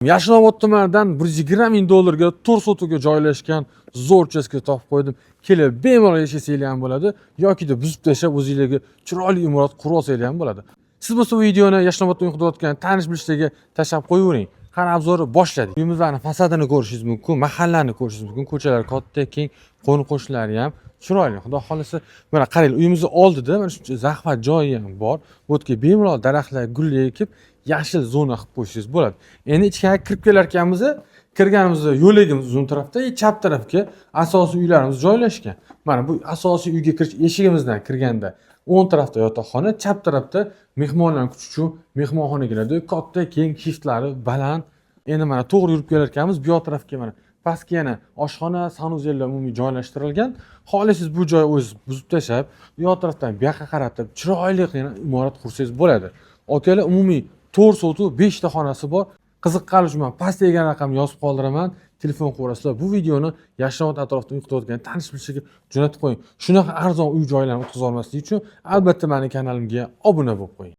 Yashnobod tumanidan 120 ming dollarga 4 sotixga joylashgan zo'r uchastka topib qo'ydim. Kelib bemalol yashasanglar ham bo'ladi yokida buzib tashlab, o'zinglarga chiroyli imorat qurib olsanglar ham bo'ladi. Siz bo'lsa bu videoni Yashnobodda uy qidirayotgan tanish bilishlarga tashlab qo'yavering. Qani, обзор ni boshladik. Uyimizni fasadini ko'rishingiz mumkin, mahallani ko'rishingiz mumkin. Ko'chalar katta, keng, qo'ni qo'shnilari ham chiroyli. Xudo xohlasa, mana qarang, uyimizni oldida mana shuncha захват joyi ham bor. Bu yerga bemalol daraxtlar, gullar ekib, yashil zona qilib qo'ysangiz bo'ladi. Endi ichkariga kirib kelar ekanmiz, kirganimizda yo'lagimiz uzun tarafda, chap tarafga asosiy uylarimiz joylashgan. Mana bu asosiy uyga kirish eshigimizdan kirganda o'ng tarafda yotoqxona, chap tarafda mehmonlarni kutish uchun mehmonxona keladi. Katta, keng, shiftlari baland. Endi mana to'g'ri yurib kelar ekanmiz, bu yoq tarafga, mana pastga yana oshxona, санузел lar umumiy joylashtirilgan. Xohlasangiz, bu joy o'zingiz buzib tashlab, bu yoq tarafdan bu yoqqa qaratib, chiroyli yana imorat qursangiz bo'ladi. Akalar, umumiy 4 sotix, 5 ta xonasi bor. Qiziqqanlar uchun man pastda degan raqamni yozib qoldiraman. Telefon qilaverasizlar. Bu videoni Yashnobod atrofida uy qidirayotgan tanish bilishlarga jo'natib qo'ying. Shunaqa arzon uy joylarni o'tkazib olmaslik uchun albatta meni kanalimga obuna bo'lib qo'ying.